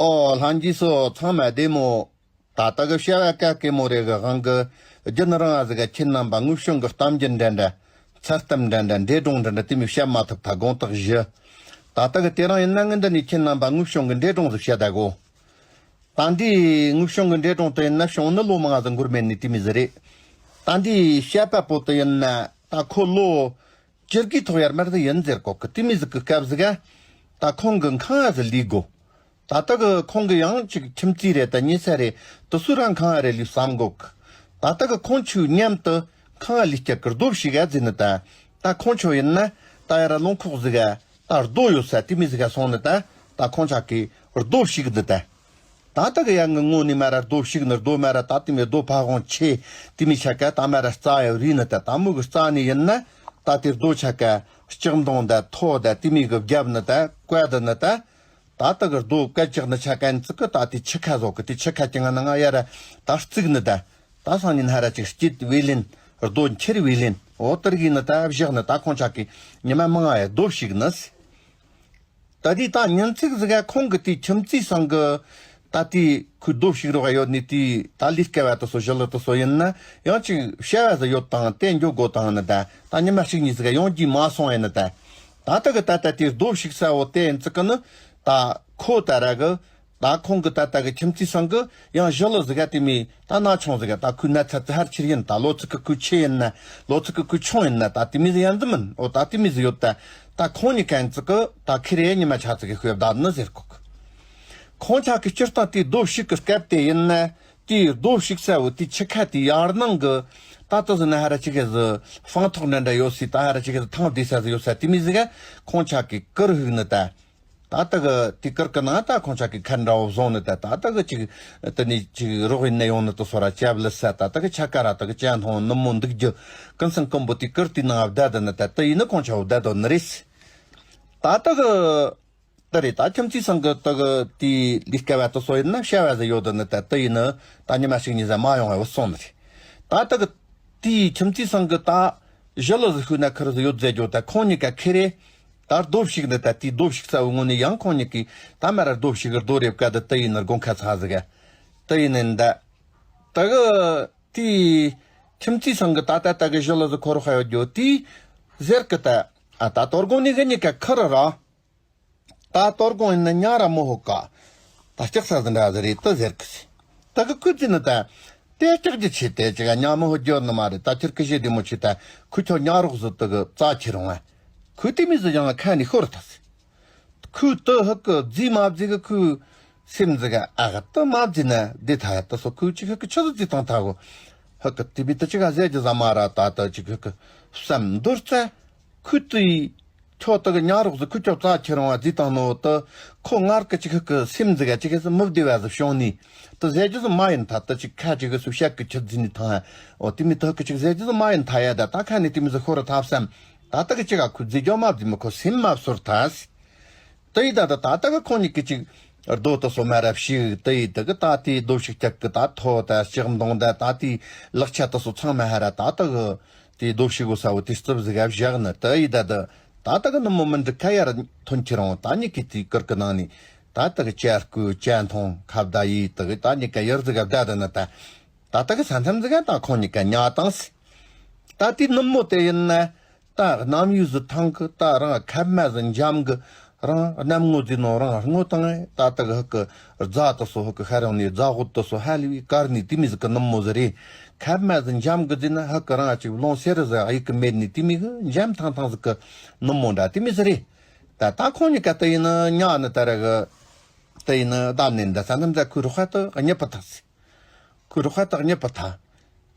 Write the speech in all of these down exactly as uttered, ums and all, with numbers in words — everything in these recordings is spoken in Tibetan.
ཨོ་ལྷན་རྒྱས་ཚོ་ཚང་མ་བདེ་མོ། ད་ལྟ་གི་བྱ་བ་ག་གེ་མོ་རེ་གི་དབང་གི་རྒྱུན་རིང་བ་ཟིག་ག་ཁྱེད་རྣམ་པ་དངོས་བྱུང་གི་གཏམ་རྒྱུད་འདྲ་འདྲ། ཚད་གཏམ་འདྲ་འདྲ། འདྲེ་སྒྲུང་འདྲ་འདྲ་དེ་མོ་བཤད་མ་ཐུབ་ཐལ། དགོངས་དག་ཞུ། ད་ལྟ་གི་དེ་རིང་ཡིན་ན་ངས་འདི་ནས་ཁྱེད་རྣམ་པ་དངོས་བྱུང་གི་འདྲེ་སྒྲུང་ཟིག་བཤད་ད་གོ། ད་འདི་དངོས་བྱུང་གི་འདྲེ་སྒྲུང་དེ་ཡིན་ན་བྱུང་ནི་ལོ་མང་ཟིག་འགོར་མེད་ནི་དེ་མོ་ཟིག་རེད། ད་འདི་བཤད་པ་པོ་དེ་ཡིན་ན་ད་ཁོ་ལོ་བཅུ་དགུའི་ཐོག་ཡར་མར་དུ་ཡིན་ཟེར་གོ་གི། དེ་མོ་ཟིག་གི་སྐབས་ཟིག་ག་ད་ཁོང་གི་ཁང་བ་ཟིག་ལས་དགོ། ད་ལྟ་གི་ཁོང་གི་ཡང་ཅིག་ཁྱིམ་མཚེས་རེད་ད་ཉེ་ས་རེད། དེ་ཚོས་རང་ཁང་བ་རེ་ལས་བསམ་གོ་གི། ད་ལྟ་གི་ཁོང་ཆོའི་མཉམ་དུ་ཁང་བ་ལས་སྐྱེལ་གི་རྡོ་བཤིག་ག་ཟེར་ནི་ད། ད་ཁོང་ཆོ་ཡིན་ན་ད་ཡར་རླངས་ཁོག་ཟིག་ག་ད་རྡོ་ཡོད་ས་དེ་མོ་ཟིག་ག་སོང་ནི་ད། ད་ཁོང་ཆ་གི་རྡོ་བཤིག་ནི་ད། ད་ལྟ་གི་ཡང་ངི་ངོ་ནས་མ་ར་རྡོ་བཤིག་ནི་རྡོ་མ་ར་ད་དེ་མོ་རྡོ་ཕ་ཝང་ཆེ་དེ་མོ་ཆ་ག་ད་མ་ར་རྩྭ་ཡོད་རེད་ནི་ད། ད་མོ་གི་རྩྭ་ནས་ཡིན་ན་ད་དེ་རྡོ་ཆ་ག་ལྕགས་མདོང་ད་ཐོ་ད་དེ་མོ་གི་རྒྱབ་ནི་ད་བཀལ་ད་ནི་ད། ད་ལྟ་གི་རྡོ་བཀལ་ཅག་ནི་ཆ་ག་ནི་ཙི་གི་ད་དེ་ཆུ་ཁ་བཟོ་གི། དེ་ཆུ་ཁ་གི་ང་ན་ང་ཡ་ར་ད་བརྩིགས་ནི་ད། ད་སང་ཉིན་ཧ་ར་ཅིག་སྐྱིད་བེ་ལིན་རྡོ་འཁྱེར་བེ་ལིན་འོ་དེར་གི་ནི་ད་བཞག་ནི་ད་ཁོང་ཆ་གི་ཉི་མ་མང་ང་ཡ་རྡོ་བཤིག་ནི། ད་དེ་ད་ཉིན་ཚིག་ཟིག་ག་ཁོང་གི་དེ་ཁྱིམ་མཚེས་ཚང་གི་ད་དེ་ཁོའི་རྡོ་བཤིག་རོགས་ཡོད་ནི་དེ་ད་ལས་ཀ་བ་དེ་ཚོ་ཞི་ལི་དེ་ཚོ་ཡིན་ན་ཡང་ཅིག་བྱ་བ་ཟིག་ཡོད་དང་དེ་འགྱོ་དགོ་དང་ནི་ད། ད་ཉི་མ་གཅིག་གཉིས་ཟིག་ག་ཡོང་རྒྱུ་མ་སོང་ཡིན་ནི་ད། ད་ལྟ་གི་ད་ལྟ་དེ་རྡོ་བཤིག་ས་འོ་དེ་ཡིན་ཙི་གི་ནི་ད་ཁོ་ད་ར་གི་ད་ཁོང་གི་ད་ལྟ་གི་ཁྱིམ་མཚེས་ཚང་གི་ཡང་ཞི་ལི་ཟིག་ག་དེ་མོ་ད་ན་ཆུང་ཟིག་ག་ད་ཁོའི་ན་ཚ་ཙི་ཧར་ཆེར་ཡིན་ད། ལོ་ཚིགས་གི་ཁོའི་ཆེ་ཡིན་ན་ལོ་ཚིགས་གི་ཁོའི་ཆུང་ཡིན་ན་ད་དེ་མོ་ཟིག་ཡང་འདི་མིན་འོ་ད་དེ་མོ་ཟིག་ཡོད་ད། ད་ཁོང་གཉིས་ཀ་ཡིན་ཙི་གི་ད་ཁེ་རེ་ཉི་མ་ཆ་ཙི་གི་ཤོད་བདག་ནི་ཟེར་གོ་གི། ཁོང་ཆ་གི་སྤྱིར་བཏང་དེ་རྡོ་བཤིག་གི་སྐབས་དེ་ཡིན་ན་དེའི་རྡོ་བཤིག་ས་འོ་དེ་ཆུ་ཁ་དེ་ཡར་ནང་གི་ད་ད་ཟི་ན་ཧ་ར་ཅིག་གི་ཟི་སྤང་ཐོག་འདྲ་འདྲ་ཡོད་སི་ད་ཧ་ར་ཅིག་གི་ཟི་ཐང་བསྡད་ས་ཟི་ཡོད་ས་དེ་མོ་ཟིག་ག་ཁོང་ཆ་གི་གུར་ཧུག་ནི་ད། ད་ལྟ་གི་དེ་གུར་གི་ནང་ད་ཁོང་ཆ་གི་ཁ་འདྲ་བོ་བཟུང་ནི་ད། ད་ལྟ་གི་ཅིག་དེ་ནས་ཅིག་རོགས་ཡིན་ན་ཡོང་ནི་དུ་སོ་ར་ཅབ་ལི་ས་ད་ལྟ་གི་ཆ་ཀ་ར་ད་གི་ཅན་ཐོང་ནུབ་མོ་འདུག་རྒྱུ་ཀུན་སེང་ཀུན་པོ་དེ་གུར་དེའི་ནང་བསྡད་དུ་ནི་ད་ད་ཡིན་ནི་ཁོང་ཆ་བོ་བསྡད་དོ་ནི་རེད། ད་ལྟ་གི་ད་རེད་ད་ཁྱིམ་མཚེས་ཚང་གི་ད་གི་དེ་ལས་ཀ་བ་དུ་སོ་ཡིན་ན་བྱ་བ་ཟི་ཡོད་དུ་ནི་ད་ད་ཡིན་ནི་ད་ཉི་མ་ཞིག་ཉིན་ཟ་མ་ཡོང་བ་བུད་སོང་ནི་རེད། ད་ད་གི་དེའི་ཁྱིམ་མཚེས་ཚང་གི་ད་ཞི་ལི་ཟི་ཤུ་ན་ཁུར་ཟི་ཡོད་ཟེ་རྒྱོ་ད་ཁོང་གཉིས་ཀ་ཁེ་རེ། ད་རྡོ་བཤིག་ནི་ད་དེའི་རྡོ་བཤིག་ས་བོ་ངོ་ནས་ཡང་ཁོང་གཉིས་ཀྱིས་ད་མ་ར་རྡོ་བཤིག་རྡོ་རེབ་ཀ་ད་ད་ཡིན་ནི་དགོང་ཁ་ཚ་ཟི་ག་ད་ཡིན་ནི་ད། ད་གི་དེའི་ཁྱིམ་མཚེས་ཚང་གི་ད་ད་ད་གི་ཞི་ལི་ཟི་ཁོ་རོ་ཧ་ཡོད་རྒྱོ་དེའི་ཟེར་གི་ད། ཨ་ད་དོ་དགོང་ནས་གི་གཉིས་ཀ་ཁུར་ར། ད་དོ་དགོང་ཡིན་ན་ཉ་ར་མོ་ཧོ་ཀ་ད་སྐྱག་ས་ཟི་འདྲ་ཟི་རེད་ད་ཟེར་གི་སི། ད་གི་ཁུ་ཙི་ནི་ད་དེ་སྐྱག་རྒྱུ་ཆེ་དེ་ཅི་ག་ཉ་མོ་ཧོ་རྒྱོ་ནི་མ་རེད། ད་ཁྱེར་ཁི་ཞེ་བདེ་མོ་ཆེ་ད་ཁུ་ཁྱོ་ཉ་རོགས་ཟི་ད་གི་རྩ་ཆེ་རུང་ཨ། ཁུ་དེ་མི་ཟི་ཡང་ཁ་ནས་ཤོར་ཐལ་སི། ཁུ་ཏི་ཧི་ཀི་རྫི་མ་རྫི་གི་ཁུ་སེམས་རྫི་ག་ཨ་ག་ཏི་མ་རྫི་ན་བདེ་ཐ་ཡ་ཏི་སོ་ཁུ་ཅི་ཧི་ཀི་ཆི་ཟི་རྫི་ཏང་ཐ་གོ། ཧི་ཀི་ཏི་བི་ཏི་ཅི་ག་ཟེ་རྒྱུ་ཟ་མ་ར་ད་ཏི་ཅི་ཧི་ཀི་བསམ་འདོར་ཙ། ཁུ་ཏི་ཁྱོ་ཏི་གི་ཉ་རོགས་ཟི་ཁུ་ཁྱོ་རྩ་ཁྱེར་རང་བ་རྫི་ཏང་ནོ་ཏི་ཁོ་ངར་ཀི་ཅི་ཧི་ཀི་སེམས་རྫི་ག་ཅི་ཧི་སི་མི་བདེ་བ་ཟི་བྱུང་ནི་ཏི་ཟེ་རྒྱུ་ཟི་མ་ཡིན་ཐ་ཏི་ཅི་ཁ་ཅི་ཧི་སུ་ཤ་ཀི་ཆི་རྫི་ནི་ཐང་ཨ། འོ་ཏི་མི་ཏི་ཧི་ཀི་ཅི་ཟེ་རྒྱུ་ཟི་མ་ཡིན་ཐ་ཡ་ད་ད་ཁ་ནི་ཏི་མི་ཟི་ཤོར་ཐ་བསམ། ད་ལྟ་གི་ཅི་ག་ཁུ་རྫི་རྒྱོ་མ་བདེ་མི་ཁོ་སེམས་མ་བསོར་ཐ་སི། ཏི་ཡི་ད་ད་ད་ལྟ་གི་ཁོང་གཉིས་ཀི་ཅིག་རྡོ་ཏི་སོ་མ་ར་བཤིག་ཏི་ཡི་ད་གི་ད་ཏི་རྡོ་བཤིག་ཅག་གི་ད་ཐོ་ད་ལྕགས་མདོང་ད་ད་ཏི་ལག་ཆ་ཏི་སོ་ཚང་མ་ཧ་ར་ད་ད་གི་ཏི་རྡོ་བཤིག་གོ་ས་བོ་ཏི་རྩིབ་ཟི་ག་བཞག་ནི་ཏི་ཡི་ད་ད་ད་ད་གི་ནུབ་མོ་མི་འདི་ཁ་ཡར་ཐོན་ཁྱེར་འོང་ད་གཉིས་ཀི་ཏི་གུར་གི་ནང་ནི་ད་ད་གི་ཅ་སྐུ་ཅ་མཐོང་ཁ་བརྡ་ཡི་ད་གི་ད་གཉིས་ཀ་ཡར་ཟི་ག་བརྡ་ད་ནི་ད་ད་ད་གི་ས་མཚམས་ཟི་ག་ད་ཁོང་གཉིས་ཀ་ཉ་བཏང་སི། ད་ཏི་ནུབ་མོ་ཏི་ཡིན་ན། ད་གནམ་ཡུལ་ཟི་ཐང་གི་ད་རང་ཁབ་མ་ཟི་འཇམ་གི་རང་གནམ་ངོ་ཟི་ནོ་རང་སྔོ་ཐང་ད་ད་གི་ཧི་གི་རྫ་ཏི་སོ་ཧི་གི་ཤ་རང་ནི་རྫ་ཧོ་ཏི་སོ་ཧ་ལི་བི་ཀར་ནི་ཏི་མི་ཟི་གི་ནུབ་མོ་ཟི་རེད། ཁབ་མ་ཟི་འཇམ་གི་ཟི་ན་ཧི་གི་རང་ཅིག་ལོང་སེ་རི་ཟི་ཧི་གི་མེད་ནི་ཏི་མི་གི་འཇམ་ཐང་ཐང་ཟི་གི་ནུབ་མོ་འདྲ་ཏི་མི་ཟི་རེད། ད་ད་ཁོང་གཉིས་ཀ་ཏི་ཡིན་ན་ཉ་ནི་ད་ར་གི་ཏི་ཡིན་ན་ད་ནི་འདི་ས་ནམ་ཟ་ཁུ་རུ་ཧ་ཏི་གཉིད་པ་ཐག་སི། ཁོའི་རོགས་ཁ་ཐག་རྙེད་པ་ཐལ།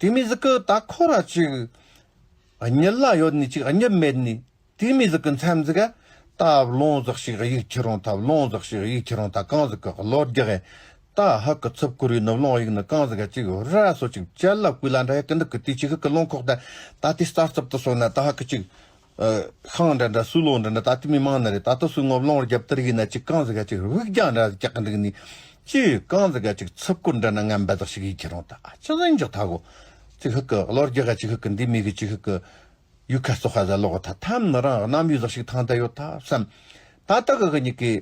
དེ་མི་ཟིག་གི་ད་ཁོ་ར་ཅིག་རྙེད་ལ་ཡོད་ནི་ཅིག་རྙེད་མེད་ནི། དེ་མི་ཟིག་གི་མཚམས་ཟིག་ག་ད་རླུང་ཟིག་ཞིག་གཡུག་ཁྱེར་རུང་ཐལ། རླུང་ཟིག་ཞིག་གཡུག་ཁྱེར་རུང་ཐལ། གང་ཟིག་གི་གློ་རྒྱག་གི་ད་ཧ་གི་ཚུབ་ཁུར་ཡོད་ནི་རླུང་གཡུག་ནི་གང་ཟིག་ག་ཅིག་ར་སོ་ཅིག་ཅ་ལ་ཀུ་ལ་འདྲ་ཡ་ཀི་འདུག་གི། དེ་ཅིག་ཧ་གི་རླུང་ཁོག་ད་ད་དེ་རྩ་རྩབ་ཏུ་སོང་ན་ད་ཧ་གི་ཅིག་ཨ། ཤིང་འདྲ་འདྲ་སུ་ལོ་འདྲ་འདྲ་ད་དེ་མི་མང་ནི་རེད། ད་ལྟ་སུ་ངོ་རླུང་རྒྱབ་དེར་གི་ན་ཅིག་གང་ཟིག་ག་ཅིག་དབུགས་རྒྱང་འདྲ་ཟིག་རྒྱག་གི་འདུག་ནི། ཅིག་གང་ཟིག་ག་ཅིག་ཚུབ་ཀུར་འདྲ་ན་ངན་པ་ཟིག་ཞིག་ཡིད་ཁྱེར་རུང་ད་ཨ་ཅི་ཟིག་འཇོག་ཐལ་གོ། ཅིག་ཧི་ཀི་གློ་རྒྱག་ག་ཅིག་ཧི་ཀི་འདི་མི་གི་ཅིག་ཧི་ཀི་ཡུ་ཁ་སོ་ཁ་ཟ་ལོག་ཐ་ཐམ་ནི་རང་གནམ་ཡུལ་ཟིག་ཞིག་ཐང་ད་ཡོད་ཐ་བསམ། ད་ལྟ་གི་གི་ཉིད་ཀི།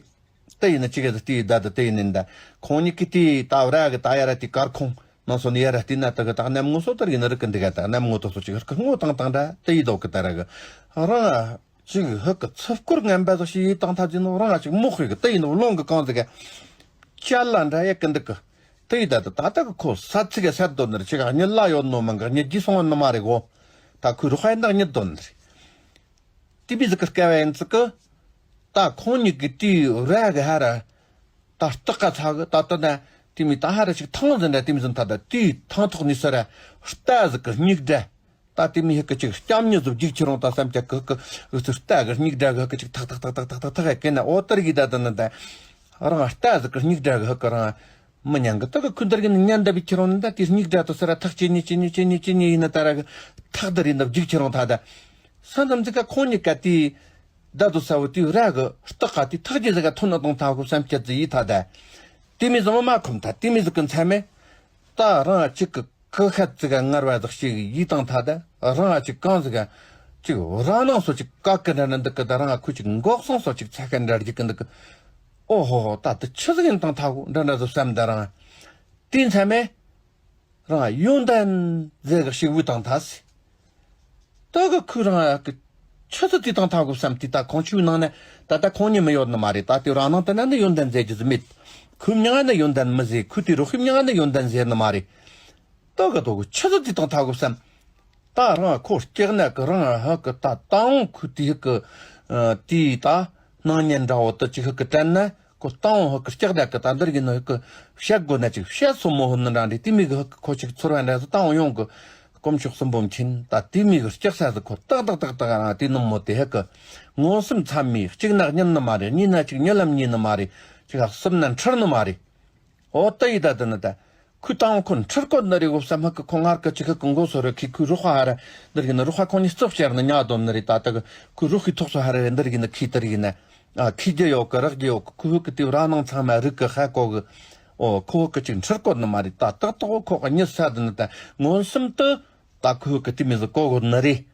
ད་ དེ་ཡིན་ན་ཅི་ག་དེ་ཡི་ད་དེ་དེ་ཡིན་ནི་ད། ཁོང་གཉིས་ཀྱི་དེ་ད་ར་གི་ད་ཡ་ར་དེ་དཀར་ཁུང་ནང་སོང་ནས་ཡ་ར་དེ་ན་དེ་གི་ད་གནམ་ངོ་སོ་དེར་ཡིན་ན་རི་གི་འདི་ག་ད་གནམ་ངོ་དེ་སོ་ཅིག་རི་གི་སྔོ་ཏང་ཏང་འདྲ་དེ་ཡི་དོ་གི་ད་ར་གི་རང་ཅིག་ཧི་གི་ཚུར་སྐོར་ངན་པ་ཟིག་ཞིག་ཡི་དང་ཐ་ཅི་ནོ་རང་ཅིག་མོ་ཧི་གི་དེ་ཡིན་ནོ་རླུང་གི་གང་ཟིག་ག་ཅ་ལ་འདྲ་ཡ་གི་འདི་གི་དེ་ཡི་ད་དེ་ད་དེ་གི་ཁོ་ས་ཚིག་ག་ས་དོ་ནི་རེད། ཅིག་ག་གཉིད་ལ་ཡོད་ནོ་མང་གི་གཉིད་ཀྱི་སོང་ནི་མ་རེད་གོ། ད་ཁོའི་རོགས་ཧ་ཡིན་ད་གཉིད་དོ་ནི་རེད། དེ་མི་ཟིག་གི་སྐལ་བ་ཡིན་ཟིག་གི། ད་ཁོང་གཉིས་ཀྱི་དེའི་ར་གི་ཧ་ར། ད་སྟག་ཀ་ཚ་གི་ད་ལྟ་ན་དེ་མི་ད་ཧ་ར་ཞིག་ཐང་ཟིན་འདྲ་དེ་མི་ཟིན་ད་ད་དེའི་ཐང་ཐོག་ནས་ས་ར་རྟ་ཟིག་གི་སྙིགས་འདྲ། ད་དེ་མི་ཧི་གི་ཅིག་སྐྱམ་ཉི་ཟིག་རྒྱུག་ཁྱེར་འོང་ད་བསམ་ཀྱ་གི་གི་ཨུ་ཚུ་རྟ་གི་སྙིགས་འདྲ་གི་ཧི་གི་ཅིག་ཐག་ཐག་ཐག་ཐག་ཐག་ཐག་ཐག་ཧ་གི་ན་ཨོ་ཏར་གི་ད་ད་ན་ད་རང་རྟ་ཟིག་གི་སྙིགས་འདྲ་གི་ཧི་གི་རང་། མི་ཉན་གི་ད་གི་ཁུ་འདར་གི་ནི་ཉན་ད་བི་ཁྱེར་འོང་ནི་ད་དེ་སྙིགས་འདྲ་དུ་ས་ར་ཐག་ཅི་ཉི་ཅི་ཉི་ཅི་ཉི་ཅི་ཉི་ཡིན་ན་ད་ར་གི་ཐག་ད་རི་ན་རྒྱུག་ཁྱེར་འོང་ད་ད། ས་མཚམས་ཟིག་ག་ཁོང་གཉིས་ཀ་དེའི་ད་དུ་ས་བོ་དེའི་ར་གི་སྟག་ག་དེ་ཐག་ཅི་ཟིག་ག་ཐོན་ན་དང་ཐག་གོ་བསམ་སྐྱ་ཙི་ཡི་ཐ་ད། དེ་མི་ཟིག་མ་ཁོམ་ཐ་དེ་མི་ཟིག་གི་མཚན་མེད། ད་རང་ཅིག་གི་ཁུ་ཁ་ཙི་ག་ངར་བ་ཟིག་ཞིག་ཡི་དང་ཐ་ད་རང་ཅིག་གང་ཟིག་ག་ཅིག་རང་ནང་སོ་ཅིག་ཀ་ཀི་འདྲ་ན་འདི་གི་ད་རང་ཁུ་ཅིག་འགོག་སོང་སོ་ཅིག་ཚ་ཁ་འདྲ་རྒྱུག་གི་འདི་གི། ཨོ་ཧོ་ཧོ་ད་དེ་ཆི་ཟིག་ཡིན་དང་ཐག་གོ་འདྲ་འདྲ་ཟིག་བསམ་ད་རང་། དེའི་མཚན་མེད། རང་ཡོན་ཏན་ཟེར་གི་ཞིག་བུ་དང་ཐ་སི། ད་གི་ཁོས་རང་གི་ཆུ་ཚོད་དེ་དང་ཐག་གོ་བསམ་དེ་ད་ཁོང་ཆུའི་ནང་ན་ད་ལྟ་ཁོང་གཉིས་མི་ཡོད་ནི་མ་རེད། ད་དེ་རང་ནང་དེ་ན་ནི་ཡོན་ཏན་ཟེར་རྒྱུ་ཟིག་མེད། ཁོའི་མྱིང་ང་ནི་ཡོན་ཏན་མི་ཟེར། ཁོའི་དེ་རོགས་ཁོའི་མྱིང་ང་ནི་ཡོན་ཏན་ཟེར་ནི་མ་རེད། ད་གི་དོ་གི་ཆུ་ཚོད་དེ་དང་ཐག་གོ་བསམ། ད་རང་ཁོ་སྐྱག་ནག་གི་རང་ཧ་གི་ད་ཏང་ཁོ་དེ་ཧ་གི་དེ་ད་སྣང་བརྙན་འདྲ་བོ་དུ་ཅིག་ཧ་གི་དྲན་ན། ཁོ་ཏང་ཧ་གི་སྐྱག་ནག་གི་ད་འདིར་གི་ནི་ཧ་གི་བཤད་དགོས་ན་ཅིག་བཤད་སོ་མོ་ཧོ་ནི་འདྲ་འདྲ་དེ་མི་གི་ཧ་གི་ཁོ་ཅིག་ཚོར་བ་འདྲ་ཟིག་ཏང་ཡོང་གི། དཀོན་མཆོག་གསུམ་པོ་མཁྱེན། ད་དེ་མི་གི་སྐྱག་ས་ཟིག་ཁོ་ཏག་ཏག་ཏག་ཏག་རང་དེ་ནི་མོ་དེ་ཧ་གི་མངོན་སུམ་ཚ་མི་གཅིག་ནག་ཉན་ནི་མ་རེད། གཉིས་ན་ཅིག་གཉིད་ལམ་ཉན་ནི་མ་རེད། ཅིག་ཧ་གསུམ་ན་འཁྲིར་ནི་མ་རེད། ཨོ་ཏི་ཡི་ད་དི་ནི་ད། ཁོས་ཏང་ཁོ་འཁྲིར་གོ་ནི་རེད་གོ་བསམ་ཧ་གི་ཁོ་ངར་གི་ཅི་ཁི་གི་མགོ་སོ་རེ་ཁི་ཁོས་རུ་ཁ་ཧ་ར་འདིར་གི་ནི་རུ་ཁ་ཁོ་ནི་རྩིབ་བཤར་ནི་ཉག་སྡོམ་ནི་རེད། ད་ད་གི་ཁོས་རུ་ཁི་ཐོག་སོ་ཧ་ར་རེ་འདིར་གི་ནི་ཁི་དིར་གི་ནི་ཨ་ཁི་རྒྱུ་ཡོད་གི་རག་རྒྱུ་ཡོད་གི། ཁོ་ཧུ་གི་དེ་ར་ནང་ཚང་མ་རིག་གི་ཧ་གོ་གི། ཨོ་ཁོ་ཧུ་གི་ཅིག་འཁྲིར་གོ་ནི་མ་རེད། ད་ཏག་ཏག་ཁོ་གི་ཉི་ས་དི་ནི་ད་མངོན་སུམ་དུ། ད་ཁོ་ཧུ་གི་དེ་མི་ཟིག་གོ་གོ་ནི་རེད།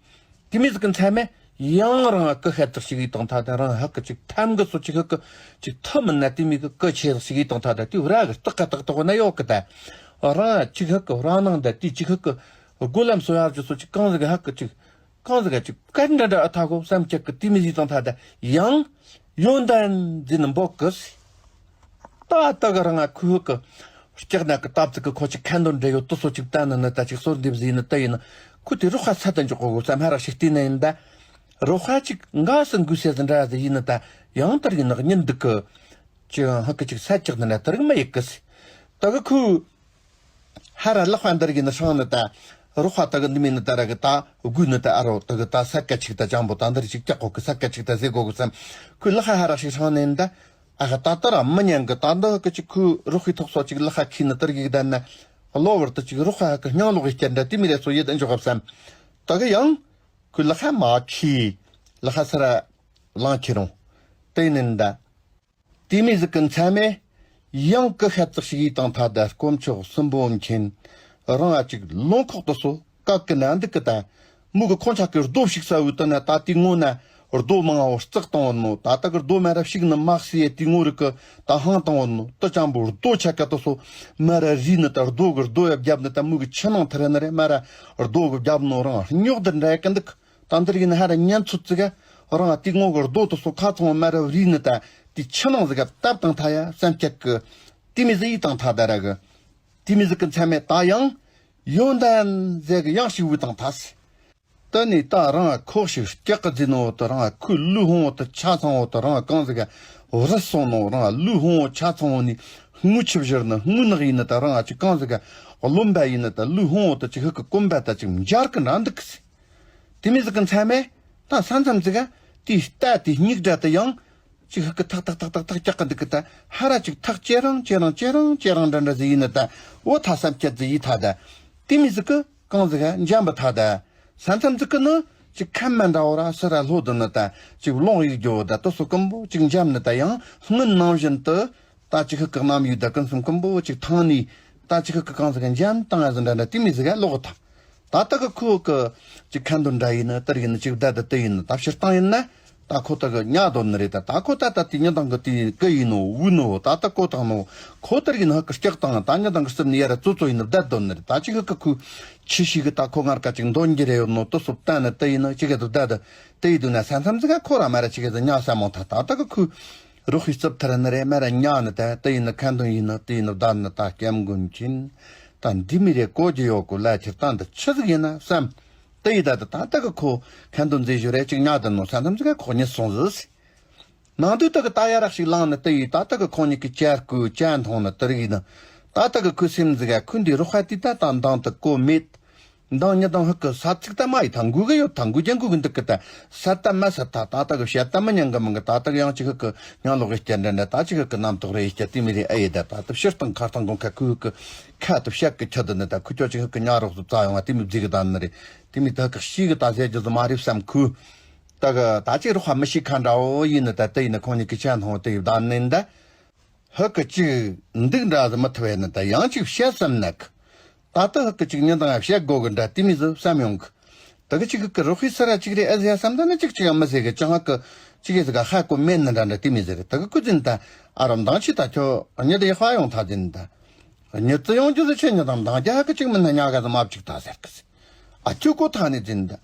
དེ་མི་ཟིག་གི་མཚན་མེད། ཡང་རང་ང་ཀི་ཤ་ཙིག་ཞིག་ཡིད་དང་ཐ་དེ་རང་ཧ་གི་ཅིག་ཐམ་གི་སོ་ཅིག་ཧ་གི་ཅིག་ཐུ་མི་ན་དེ་མི་གི་ཀི་ཆེ་ཟིག་ཞིག་ཡིད་དང་ཐ་དེ་དེ་ར་གི་སྟག་ཀ་སྟག་སྟག་ན་ཡོད་གི་ད། རང་ཅིག་ཧ་གི་རང་ནང་ད་དེ་ཅིག་ཧ་གི་སྒོ་ལམ་སོ་ཡར་ཅིག་སོ་ཅིག་གང་ཟིག་ཧ་གི་ཅིག་གང་ཟིག་ཅིག་ཀ་འདྲ་འདྲ་ཨ་ཐ་གོ་བསམ་ཅིག་གི་དེ་མི་ཡིད་དང་ཐ་དེ་ཡང་ཡོན་ཏན་འཛིན་འབོག་གི། ད་ལྟ་གི་རང་ང་ཁོའི་ཧུ་གི་སྐྱག་ནག་གི་སྟབས་ཙིག་གི་ཁོ་ཅིག་ཁ་འདོན་འདྲ་ཡོད་དུ་སོ་ཅིག་ལྟ་ན་ནི་ད་ཅིག་གསོལ་འདེབས་ཟིན་ནི་ད་ཡིན་ནི། ཁོ་དེ་རུ་ཁ་ཚ་དང་འཇོག་གོ་བསམ་ཧ་རག་ཞིག་བལྟས་ན་ཡིན་ད། རུ་ཁ་ཅིག་འགའ་སི་འགུལ་སེ་ཟིན་འདྲ་ཟིག་ཡིན་ནི་ད་ཡང་ལྟར་གི་ནག་ཉིན་འདུག་གི། ཅིག་ཧ་གི་ཅིག་ས་ཅིག་ནི་ན་ད་རིག་མ་ཡིག་གི་སི། ད་གི་ཁོ། ཧ་ར་ལག་པ་འདིར་གི་ནི་སྲང་ནི་ད། རོགས་པ་ད་གི་འདི་མིན་ནི་ད་ར་གི་ད་དགུས་ནི་ད་ཨ་རོ་ད་གི་ད་ས་ཀ་ཅིག་ད་ཅང་པོ་ད་འདིར་ཅིག་ཀྱག་གོ་གི་ས་ཀ་ཅིག་ད་ཟེ་གོ་གི་བསམ། ཁོས་ལག་ཧ་ཧ་རག་ཞིག་སྲང་ནི་ད། ཨ་ཧ་ད་ད་ར་མི་ཉན་གི་ད་འདི་ཧ་གི་ཅིག་ཁོས་རོགས་ཀྱི་ཐོག་སོ་ཅིག་ལག་ཧ་ཁྱི་ནི་དར་གི་གི་ད་ན། གློ་བར་དུ་ཅིག་རོགས་ཧ་ཧ་གི་སྙིང་ལོག་གི་སྐྱར་འདྲ་དེ་མི་རེ་སོ་ཡེ་ད་འཇོག་གི་བསམ། ད་གི་ཡང་། ཁོས་ལག་ཧ་མ་ཁྱི། ལག་ཧ་ས་ར་ལང་ཁྱི་རུང་། དེ་ནི་ད། དེ་མི་ཟིག་གི་མཚན་མེད། ཡང་ཀི་ཤ་ཙིག་ཞིག་ཡིད་དང་ཐ་ད་དཀོན་མཆོག་གསུམ་པོ་མཁྱེན། རང་ང་ཅིག་ལུང་ཁོག་ཏུ་སོ་བཀག་གི་ན་འདུག་གི་ད། མོ་གི་ཁོང་ཆག་གི་རྡོ་ཞིག་ས་བུ་དུ་ན་ད་དེ་ངོ་ན་རྡོ་མང་བོ་བརྩེགས་བཏང་བ་ནོ། ད་ད་གི་རྡོ་མ་ར་ཞིག་ནི་མ་སི་ཡེ་དེ་ངོ་རིག་གི་ད་ཧང་བཏང་བ་ནོ། དུ་ཅང་པོ་རྡོ་ཆ་ཀ་ཏུ་སོ་མ་ར་རི་ནི་ད་རྡོ་གི་རྡོ་ཡ་བརྒྱབ་ནི་ད་མོ་གི་ཆུ་ནང་ཐར་ནི་རེ་མ་ར་རྡོ་གི་བརྒྱབ་ནོ་རང་རྙོག་དུ་འདྲ་ཡ་ཀི་འདུག་ད་འདིར་ཡིན་ཧ་ར་ཉན་ཚུད་ཙི་ག་རང་དེ་ངོ་གི་རྡོ་དུ་སོ་ཁ་ཚང་མ་ར་རིས་ནི་ད་དེ་ཆུ་ནང་ཟི་ག་བཏབ་དང་ཐ་ཡ་བསམ་ཁྱད་གི། དེ་མི་ཟི་ཡིད་དང་ཐ་ད་ར་གི། དེ་མི་ཟི་གི་མཚན་མེད་ད་ཡང་ཡོན་ཏན་ཟེ་གི་ཡང་ཞིག་བུ་དང་ཐ་སི། ད་ནི་ད་རང་ཁོག་ཞིག་སྐྱག་གི་རྫི་ནོ་དུ་རང་ཁོའི་ལུས་ཧོང་བོ་དུ་ཆ་ཚང་བོ་དུ་རང་གང་ཟི་ག་རི་སོང་ནོ་རང་ལུས་ཧོང་བོ་ཆ་ཚང་བོ་ནི་དངུལ་ཆིབས་བཞིར་ནི་དངུལ་ནག་ཡིན་ནི་ད་རང་ཅི་གང་ཟི་ག་རློན་པ་ཡིན་ནི་ད་ལུས་ཧོང་བོ་དུ་ཅི་ཧི་གི་གོམ་པ་ད་ཅིག་འབྱར་གི་འདྲ་འདུག་གི་སི། དེ་མི་ཟིག་གི་མཚན་མེད། ད་ས་མཚམས་ཟིག་ག་དེའི་རྟ་དེའི་སྙིགས་དགྲ་དེ་ཡང་ཅིག་ཧི་ཀི་ཐག་ཐག་ཐག་ཐག་ཐག་སྐྱག་གི་འདུག་གི་ད་ཧ་ར་ཅིག་ཐག་ཅེ་རང་ཅེ་རང་ཅེ་རང་ཅེ་རང་འདྲ་འདྲ་ཟིག་ཡིན་ནི་ད་འོ་ཐ་བསམ་སྐྱ་ཟིག་ཡིད་ཐ་ད། དེ་མི་ཟིག་གི་གང་ཟིག་ག་འཇམ་པ་ཐ་ད། ས་མཚམས་ཟིག་གི་ནི་ཅིག་ཁམས་མ་འདྲ་བོ་ར་སི་ར་ལྷོ་དུ་ནི་ད་ཅིག་ལོང་ཡིག་རྒྱོ་ད་དུ་སུ་ཀུན་པོ་ཅིག་འཇམ་ནི་ད་ཡང་སྔོན་ནང་བཞིན་དུ། ད་ཅི་ཁི་ཁི་གནམ་ཡུལ་ད་ཀུན་སུམ་ཀུན་པོ་ཅིག་ཐང་ནི། ད་ཅི་ཁི་ཁི་གང་ཟིག་འཇམ་བཏང་ཡ་ཟིག་འདྲ་འདྲ་དེ་མི་ཟིག་ག་ལོག་ཐང་། ད་ད་གི་ཁོ་གི་ཅིག་ཁ་འདོན་འདྲ་ཡིན་ན་དར་ཡིན་ན་ཅིག་བདའ་ད་དེ་ཡིན་ན་ད་ཕྱིར་བཏང་ཡིན་ན། ད་ཁོ་ད་གི་ཉལ་དོན་ནི་རེད། ད་ད་ཁོ་ད་ད་དེ་ཉི་དང་གི་དེ་གི་ཡིན་ནོ་བུ་ནོ་ད་ད་གོ་དང་ནོ་ཁོ་ད་གི་ནི་ཧ་གི་སྐྱག་དང་ད་ཉི་དང་གི་སིབ་ནི་ཡ་ར་ཙོ་ཙོ་ཡིན་ནི་བསྡད་དོན་ནི་རེད། ད་ཅི་ཧ་གི་ཁུ་ཆི་ཞིག་གི་ད་ཁོ་ངར་ཀ་ཅིག་འདོན་རྒྱུ་རེད་ཡོད་ནོ་ཏོ་སོབ་ད་ནི་ད་ཡིན་ནི་ཅི་གི་ད་བསྡད་ད་ཡིན་དུ་ན་ས་མཚམས་ཟི་ག་ཁོ་ར་མ་ར་ཅི་གི་ད་ཉལ་ས་མོ་ད་ད་ད་གི་ཁུ་རོགས་ཤི་རྩུབ་ཐར་ནི་རེད། མ་ར་ཉལ་ནི་ད་ད་ཡིན་ནི་ཁ་འདོན་ཡིན་ནི་ད་ཡིན་ནི་བསྡད་ནི་ད་སྐྱབས་མགོན་ཆེན་ད་འདི་མི་རེད་གོ་རྒྱུ་ཡོད་གོ་ལ་ཁྱེར་ད་འདི་ཆི་ཟིག་ཡིན་ན་བསམ། དེ་ཡི་ད་ད་ད་ད་གི་ཁོ་ཁ་འདོན་མཛད་ཞོར་རེ་ཅིག་ཉག་དུ་ནོ་ས་མཚམས་ཟིག་ག་ཁོ་གཉིད་སོང་ཟིག་ནང་དུ་ད་གི་ད་ཡ་རག་ཞིག་ལངས་ནི་དེ་ཡི་ད་ད་གི་ཁོ་གཉིས་ཀྱི་ཅར་ཀུ་ཅན་མཐོང་ནི་དེ་རིགས་ནི་ད་ད་གི་ཁོའི་སེམས་ཟིག་ག་ཁོའི་འདི་རོགས་ཧ་དི་ད་ད་མདང་དུ་གོ་མེད། མདང་ཉི་དང་ཧ་གི་ས་ཚིག་ད་མ་ཡི་ད་འགུ་གི་ཡོད་ད་འགུ་རྒྱ་འགུ་གི་འདུག་གི་ད་ས་ད་མ་ས་ད་ད་ད་གི་བཤད་ད་མི་ཉན་གི་མི་གི་ད་ད་གི་ཡང་ཅིག་ཧ་གི་ཉང་ལོག་གི་སྐྱ་འདྲ་འདྲ་ད་ཅིག་ཧ་གི་རྣམ་རྟོག་རེ་ཡི་སྐྱ་དེ་མི་རེ་ཨ་ཡི་ད་ད་ད་ཕྱིར་སྟངས་ཁ་སྟངས་གོང་ཁ་ཁོའི་ཧ་གི་ཁ་དུ་བཤད་གི་ཆ་དུ་ནི་ད་ཁུ་ཅོ་ཅིག་ཧ་གི་ཉག་རོགས་སུ་རྩ་ཡོང་བ་དེ་མི་བརྫི་གི་ད་ནི་རེད། དེ་མི་ད་གི་ཤི་གི་ད་ཟེར་རྒྱུ་ཟི་མ་རེད་བསམ་ཁུ། ད་གི་ད་ཅིག་རོགས་ཧ་མི་ཤི་ཁ་འདྲ་བོ་ཡིན་ནི་ད་དེ་ཡིན་ནི་ཁོང་གཉིས་ཀྱི་ཆ་མཐོང་དེ་ཡི་ད་ནི་ད། ཧ་གི་ཅིག་འདུག་འདྲ་ཟི་མི་ཐུབ་ཡ་ནི་ད་ཡང་ཅིག་བཤད་བསམ་ནི་གི། ད་ད་ཧ་གི་ཅིག་ཉི་དང་བཤད་དགོ་གི་འདྲ་དེ་མི་ཟི་བསམ་ཡོང་གི། ད་གི་ཅིག་གི་རོགས་ཧི་ས་ར་ཅིག་རེ་ཨ་ཟི་ཡ་བསམ་ད་ནི་ཅིག་ཅིག་ཡང་མི་ཟེར་གི་ཅང་ཧ་གི་ཅིག་ཡ་ཟི་ག་ཧ་གོ་མེད་ནི་འདྲ་འདྲ་དེ་མི་ཟེར། ད་གི་ཁུ་འཛིན་ད་ཨ་རོ་མདང་ཕྱི་ད་ཁྱོ་ཉི་དེ་ཧ་ཡོང་ཐ་འཛིན་ད། ཉི་ཙི་ཡོང་རྒྱུ་ཟི་ཆེ་ཉི་དང་མདང་རྒྱ་ཧ་གི་ཅིག་མི་ན་ཉག་ག་ཟི་མ་བཅུག་ད་ཟེར་གི་ཟི། ཨ་ཁྱོ་གོ་ཐ་ནི་འཛིན་ད།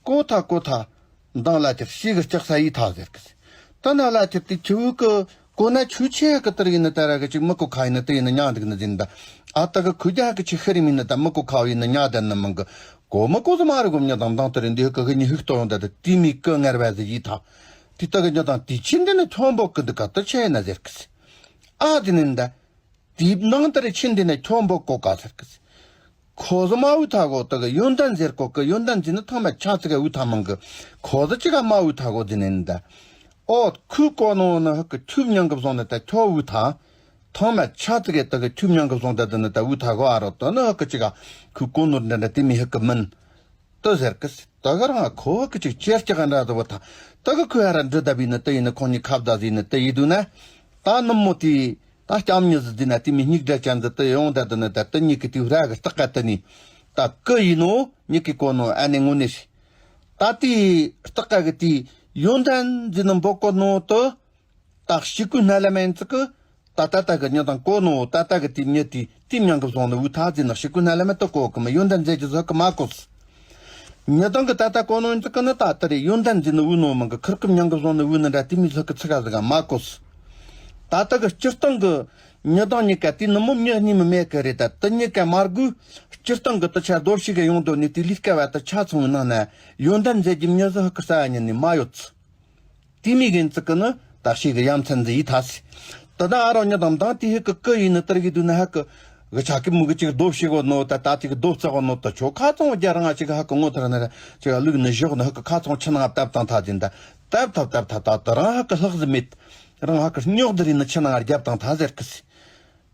གོ་ཐ་གོ་ཐ། མདང་ལ་ཁྱེར་ཤི་གི་ལྕགས་ས་ཡི་ཐག་ཟེར་གི་ཟེར། ད་ན་ལ་ཁྱེར་དེ་ཆུ་བོ་གི་གོ་ན་ཆུ་ཆེ་གི་དར་ཡིན་ནི་ད་ར་གི་ཅིག་མི་གོ་ཁ་ཡིན་ནི་དེ་ཡིན་ནི་ཉག་འདུག་ནི་འཛིན་ད། ཨ་ད་གི་ཁུ་རྒྱ་གི་ཆི་ཤི་རི་མིན་ནི་ད་མི་གོ་ཁ་ཡིན་ནི་ཉག་དན་ནི་མང་གི། གོ་མི་གོ་ཟི་མ་རི་གོ་མྱི་དང་མདང་དེ་རིང་འདི་གི་གི་ཉི་ཧུག་ཏོ་ཡོང་ད་དེ་དེ་མི་གི་ངར་བ་ཟི་ཡི་ཐག་དེ་ད་གི་ཉི་དང་དེ་ཆི་འདི་ནི་ཁྱོ་འབོག་གི་འདུག་ག་དེ་ཆེ་ཡིན་ན་ཟེར་གི་ཟེར། ཨ་དེ་ནི་ད། དེའི་ནང་དེར་ཕྱིན་དེ་ནས་ཁྱོ་འབོ་གོ་ག་ཟེར་གི། ཁོ་ཟི་མ་འུ་ཐ་གོ་ད་གི་ཡོན་ཏན་ཟེར་གོ་གི་ཡོན་ཏན་ཟེར་ནི་ཐང་མ་ཆ་ཙི་ག་འུ་ཐ་མང་གི། ཁོ་ཟི་ཅི་ག་མ་འུ་ཐ་གོ་ཟི་ནི་ད། ཨོ་ཁུ་གོ་ནོ་ནི་ཧ་གི་ཁྱུ་མྱང་གི་བཟུང་ནི་ད་ཁྱོ་འུ་ཐ། ཐང་མ་ཆ་ཙི་ག་ད་གི་ཁྱུ་མྱང་གི་བཟུང་ད་དི་ནི་ད་འུ་ཐ་གོ་ཨ་རོ་ད་ནི་ཧ་གི་ཅི་ག་ཁུ་གོ་ནོ་འདྲ་འདྲ་དེ་མི་ཧ་གི་མིན། ཏི་ཟེར་གི་སི། ཏི་གི་རང་ཁོ་བ་གི་ཅིག་ཅེར་ཅག་འདྲ་དུ་བ་ཐ། ཏི་གི་ཁོ་ཡ་ར་འདྲི་ད་བི་ནི་ཏི་ཡིན་ནི་ཁོང་གཉིས་ཁ་བརྡ་ཟིན་ནི་ཏི་ཡི་དུ་ན། ད་ནུབ་མོ་དེ་ད་སྐྱམ་ཉི་ཟི་ཟིན་ན་དེ་མི་སྙིགས་འདྲ་ཅན་ཟི་ཏི་ཡོང་ད་དུ་ནི་ད་ཏི་གཉིས་ཀི་དེ་ར་གི་སྟག་ག་ཏི་ནི། ད་ཀི་ཡིན་ནོ་གཉིས་ཀི་གོ་ནོ་ཨ་ནི་ངོ་ནི་ཤི། ད་དེ་སྟག་ག་གི་དེ་ཡོན་ཏན་ཟིན་ནི་འབོ་གོ་ནོ་ཏི། ད་ཤི་ཀུ་སྣ་ལ་མེན་ཙི་ཀི། ད་ད་ད་གི་ཉི་དང་གོ་ནོ་ད་ད་གི་དེ་ཉི་དེ་དེ་མྱང་གི་བཟུང་ནི་འུ་ཐ་ཟིན་ནི་ཤི་ཀུ་སྣ་ལ་མེ་ཏི་གོ་གི་མི་ཡོན་ཏན་མཛད་ཀྱི་ཟི་ཀི་མ་གོ་སི། ཉི་དང་གི་ད་ད་གོ་ནོ་ཙི་ཀི་ནི་ད་ད་རེ་ཡོན་ཏན་ཟིན་ནི་འུ་ནོ་མང་གི་ཁིར་ཀི་མྱང་གི་བཟུང་ནི་འུ་ནི་འདྲ་དེ་མི་ཟི་ཀི་ཚི་ག་ཟི་ག་མ་གོ་སི། ད་ད་གི་སྤྱིར་བཏང་གི་ཉི་དང་གཉིས་ཀ་དེ་ནི་མོ་མྱི་གཉིས་མི་མེད་གི་རེད། ད་དེ་གཉིས་ཀ་མ་དགོས། སྤྱིར་བཏང་གི་ཏི་ཆ་རྡོ་ཞིག་གི་ཡོང་དོ་ནི་དེ་ལས་ཀ་བ་ད་ཆ་ཚང་བའི་ནང་ན་ཡོན་ཏན་མཛད་ཀྱི་མྱི་ཟི་ཧ་ཀི་ས་ཡ་ཉི་ནི་མ་ཡོད་སི། དེ་མི་གིན་ཙི་ཀི་ནི་ད་ཤི་གི་ཡ་མཚན་ཟི་ཡི་ཐ་སི། ད་ད་ཨ་རོ་ཉི་དང་མདང་དེ་ཧི་ཀི་ཀི་ཡིན་ནི་ཏར་གི་དུ་ནི་ཧ་ཀི། གི་ཆ་ཀི་མུ་གི་ཅིག་རྡོ་ཕྱི་གོ་ནོ་ད་ད་ཅིག་རྡོ་རྩི་གོ་ནོ་ད་ཆོ་ཁ་ཚོང་རྒྱ་རང་ཅིག་ཧ་ཀི་ངོ་ཐར་ནི་ར་ཅིག་ལུག་ནི་ཞོག་ནི་ཧ་ཀི་ཁ་ཚོང་ཆི་ནང་བཏབ་དང་ཐ་ཟིན་ད། བཏབ་ཐབ་བཏབ་ཐ་ད་ད་རང་ཧ་ཀི་ལྷག་ཟི་མེད། རང་ཧ་ཀི་རྙོག་དི་རི་ནི་ཆི་ནང་རྒྱབ་དང་ཐ་ཟེར་ཀི་སི།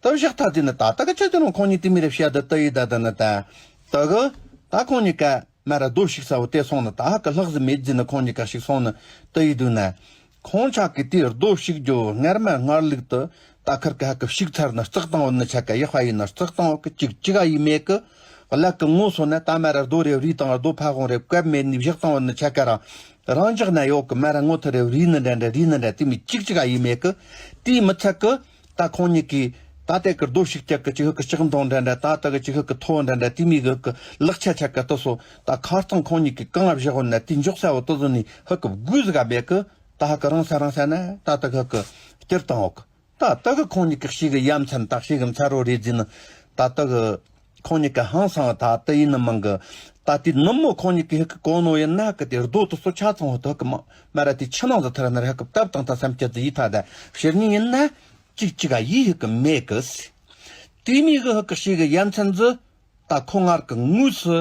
ད་བཞག་ཐ་ཟིན་ནི་ད་ད་གི་ཆ་ཅི་རུང་ཁོང་གཉིས་དེ་མི་རེ་བཤད་ད་ད་ཡི་ད་ད་ནི་ད། ད་གི་ད་ཁོང་གཉིས་ཀ་མ་ར་རྡོ་ཞིག་ས་བོ་དེ་སོང་ནི་ད་ཧ་ཀི་ལྷག་ཟི་མེད་ཟིན་ནི་ཁོང་གཉིས་ཀ་ཞིག་སོང་ནི་ད་ཡི་དུ་ན། ཁོང་ཆ་གི་དེ་རྡོ་ཞིག་རྒྱོ་སྔར་མ་སྔར་ལུགས་དུ་ད་ཁར་ཀི་ཧ་ཀི་ཞིག་ཚར་ནི་རྩག་བཏང་བ་ནི་ཆ་ཀ་ཡག་པ་ཡིན་ནི་རྩག་བཏང་བ་ཀི་ཅིག་ཅི་ག་ཡི་མེད་ཀི། ཀླད་ཀི་ངོ་སོ་ན་ད་མ་ར་རྡོ་རེ་རི་དང་རྡོ་ཕ་ཁོང་རེ་བཀབ་མེད་ནི་བཞག་བཏང་བ་ནི་ཆ་ཀ་རང་རང་འཇག་ན་ཡོད་ཀི། མ་ར་ངོ་ཐུ་རེ་རི་ནི་འདྲ་འདྲ་རི་ནི་འདྲ་དེ་མི་ཅིག་ཅི་ག་ཡི་མེད་ཀི། དེ་མི་ཚད་ཀི། ད་ཁོང་གཉིས་ཀྱིས་ད་ལྟའི་ཀི་རྡོ་ཞིག་ཀྱག་གི་ཅི་ཧི་ཀི་ལྕགས་མདོང་འདྲ་འདྲ་ད་ལྟ་གི་ཅི་ཧི་ཀི་ཐོ་འདྲ་འདྲ་དེ་མི་གི་ཀི་ལག་ཆ་ཆ་ཀ་ཏི་སོ་ད་ཁ་རྩང་ཁོང་གཉིས་ཀྱིས་གང་བཞག་འོ་ན་དེ་འཇོག་ས་བོ་ཏི་ཟི་ནི་ཧི་ཀི་དགོས་ཟི་ག་མེད་ཀི། ད་ཧ་ཀི་རང་ས་རང་ས་ན་ད་ལྟ་གི་ཀི་སྟེར་བཏང་འོ་ཀི། ད་ལྟ་གི་ཁོང་གཉིས་ཀྱི་ཤི་གི་ཡ་མཚན་ད་ཤི་གི་མཚར་རོ་རེད་ཟིན་ནི་ད་ལྟ་གི། ཁོང་གཉིས་ཀ་ཧང་སང་ད་དེ་ཡིན་ནི་མང་གི། ད་དེ་ནུབ་མོ་ཁོང་གཉིས་ཀ་ཧི་ཀི་གོ་ནོ་ཡིན་ན་ཀི་དེ་རྡོ་དུ་སོ་ཆ་ཚང་བ་དུ་ཧི་ཀི་མ་མ་ར་དེ་ཆུ་ནང་དུ་ཐར་ན་ར་ཧི་ཀི་བཏབ་དང་ད་སེམས་ཅན་དུ་ཡི་ཐ་ད་ཕྱིར་ཉིན་ཡིན་ན་ཅིག་ཅིག་ག་ཡི་ཧི་ཀི་མེད་ཀི་སི། དེ་མི་གི་ཧི་ཀི་ཤི་གི་ཡ་མཚན་ཟི་ད་ཁོ་ངར་གི་དངོས་སུ་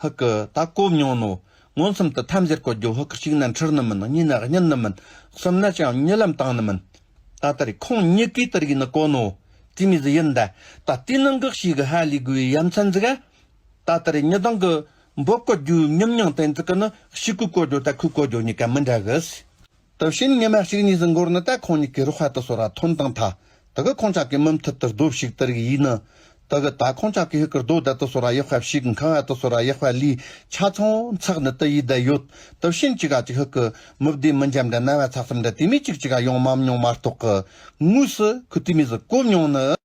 ཧི་ཀི་ད་གོ་མྱོང་ནོ། མངོན་སུམ་དུ་ཐམས་ཅད་གོ་རྒྱུ་ཧི་ཀི་གཅིག་ན་འཁྲུལ་ནི་མིན་གཉིས་ན་གཉིད་ནི་མིན་གསུམ་ན་ཅང་གཉིད་ལམ་བཏང་ནི་མིན། ད་ལྟ་རེ་ཁོང་གཉིས་ཀས་ལྟར་ཡིན་ནི་གོ་ནོ། དེ་མི་ཟི་ཡིན་ད། ད་དེ་ནང་གི་ཤི་གི་ཧ་ལི་གུའི་ཡ་མཚན་ཟི་ག་ད་ལྟ་རེ་ཉི་དང་གི་འབོ་གོ་རྒྱུ་ཉམ་ཉང་བསྟན་ཙི་ཀི་ནི་ཤི་ཀུ་གོ་རྒྱུ་ད་ཁུ་གོ་རྒྱུ་གཉིས་ཀ་མི་འདྲ་གི་སི། དེ་བཞིན་ཉི་མ་གཅིག་གཉིས་ཟི་འགོར་ནི་ད་ཁོང་གཉིས་ཀའི་རོགས་ཧ་ཏི་སོ་ར་ཐོན་དང་ཐ། ད་གི་ཁོང་ཅག་གི་མུ་མཐུད་དུ་རྡོ་ཞིག་ལྟར་གི་ཡིན་ནི། ད་གི་ད་ཁོང་ཅག་གི་ཧི་ཀི་རྡོ་ད་དུ་སོ་ར་ཡག་པ་ཞིག་ཁང་ཨ་དུ་སོ་ར་ཡག་པ་ལི་ཆ་ཚང་ཚག་ནི་ད་ཡི་ད་ཡོད། ད་ཕྱིན་ཅི་ག་ཅིག་ཧི་ཀི་མི་བདེ་མི་འཇམ་འདྲ་ན་བ་ཚག་ཙམ་འདྲ་དེ་མི་ཅིག་ཅིག་ག་ཡོང་མ་མྱོང་མ་གཏོགས་གི་དངོས་སུ་ཁུ་དེ་མི་ཟི་གོ་མྱོང་ནི།